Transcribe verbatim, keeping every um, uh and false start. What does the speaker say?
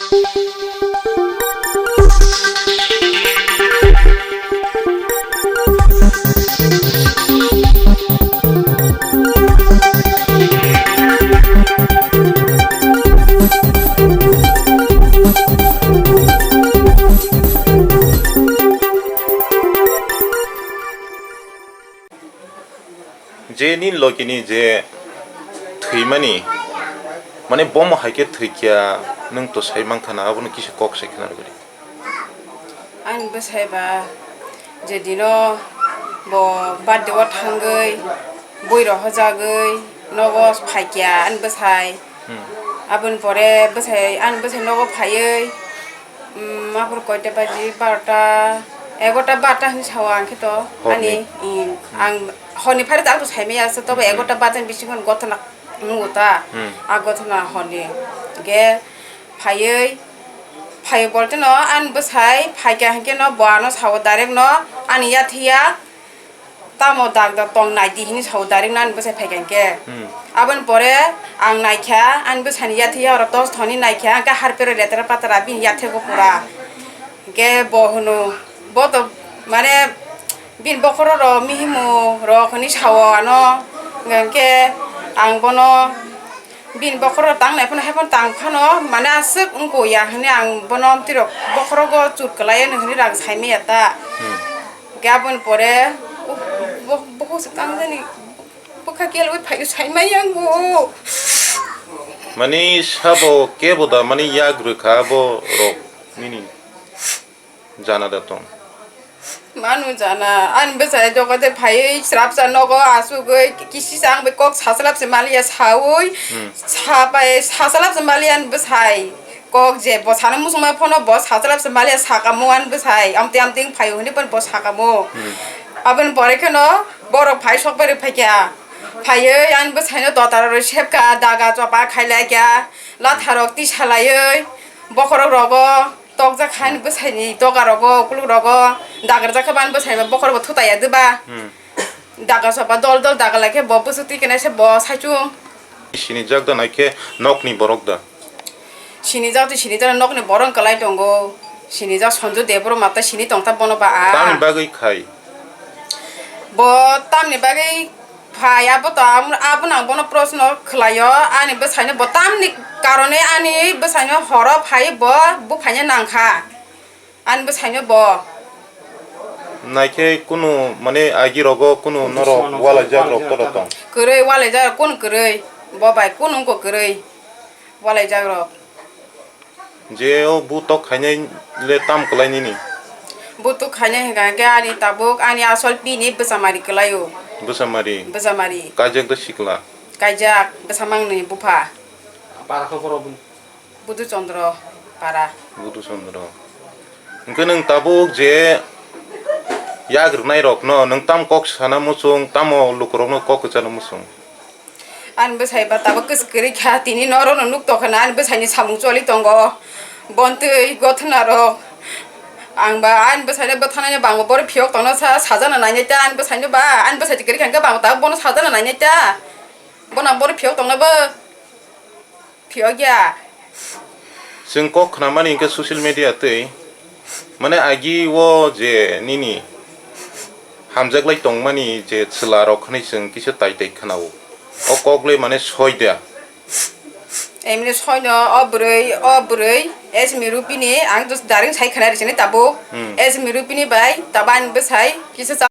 Je nini logi ni je thwimani, mane bomo hai khe thwikya, nwng to sai mankha na, abono kisa kok sai khna rwgwi di. Ani bwsai ba je dino bo birthday o thangwi, bwrwi rok hojagwi nogo phaikya ani bwsai. Hmm. Aboni pore bwsai, ani bwsai nogo phaiwi, um, aphuru koita baji, barota, egarota, barota hinwi sao ang khe to. Horni? Ani, um, hmm, ang horni phari ta ang to saimaya se, tobo, hmm, egarota baji ni bisingo gothona nungo ta. Hmm. A gothona horni ge phaiwi, phaiwi bolte no ani bwsai phaikha hinkhe no bo ano sao direct no ani yathiya. Tamo dakda tong nai di hinwi sao direct no ani bwsai phaikha hinkhe. Hmm. Aboni pore ang naikha, ani bwsani yathiya oro tos thoni naikha, hinkhe harpero letra patra bini yathego pura. Hinkhe bo hwno, bo to mane bini bokhorok rok mihimu rok hinwi sao ano, hinkhe ang bono bini bokhorok tang nai phano, hai phano tang phano, mane aswk wngkha ya hinwi ang bono amtwi rok bokhorogo chut kwlai ano hinwi rang saimaya ta. Hmm. Hinkhe aboni pore, bo-, bo-, bokhok se tang jani, bwkha kelwi phaiwi saimaya wngo. Mani sabo kebo da, mani yak rwkha abo rok nini jana da tong. Manu jana, ani bwsai jokate phaiwi srapsa nogo asugwi kisi sa ang bai kok sasalap se maliya sawi, hmm, sapai sasalap se maliya ani bwsai. Kok je bo sana muchungma phano bo sajalap se maliya sakamo ani bwsai, amtwi amtwi wng phaio hinwi phano bo sakamo. Hmm. Aboni pore kheno borok phai sok bai rw phaikha. Phaiwi ani bwsaino dotara rwi sepkha, daga chopa khai laikha, latharok tisa laiwi bokhorok rogo tokjak kha ani bwsaini doga rogo, ukuluk rogo dagarjak kha bo ani bwsai bo bokhorok bo thutai ya dwba. Hmm. Daga chopa dol dol daga laikhe bo bwswk twi khe naise bo saichung. Sinijak da naikhe nokni borok da? Sinijak twi sinijak nokni borok wng kwlai tongo. Sinijak Sanju Debbarma tei sini tongta bono ba a. Tamni bagwi khai? Bo tamni bagwi phai abo to am-, abono ang bono proshno khwlaio. Ani bwsaino bo tamni karone ani bwsaino horo phai bo buphaino nangkha. Ani bwsaino bo. Naikhe kunu, mane, agi rogo kunu norok walaijak rok toro tong? Kwrwi walaijak rok, kunu kwrwi? Bo bai kunu wngkha kwrwi walaijak rok. Je o bu tok khainai le tam kwlai nini? Bu tok khainai hwnkha khe ani tabuk ani asol bini bwchamari kwlaio. Bwchamari? Bwchamari. Kaijak da sikla? Kaijak, bwsamangni bupha. Para khe borok bini? Budu Chandra para. Budu Chandra. Hwnkhe nwng tabuk je yak rwnairokno nwng tam kok sana muchung, tamo lukurokno kok kwchana muchung? Ani bwsai ba tabuk kwswk kwrwi kha, tini norokno nuk tongkha na ani bwsaini samung choli tongo. Bontwi gothonarok. Ang ba ani bwsaino bwthanani bango borok phiyok tongno sa, sajana nainai ta ani bwsaino ba, ani bwsai kwrwi kha hwnkhe bango tabuk bono sajana nainai ta. Bono ang borok phiyok tongno bo. Phiyokya. Chwng kok khnamani hwnkhe social media twi, mane, agi o je nini hamjaklai tongmani je chwla rok hwnwi chwng kisa tai tai khna-o. O kok le, mane, soi da? Emni soino o bwrwi, o bwrwi Esmi Rupini, ang just direct sai khna rw sini tabuk. Hmm. Esmi Rupini bai tabuk ani bwsai kisa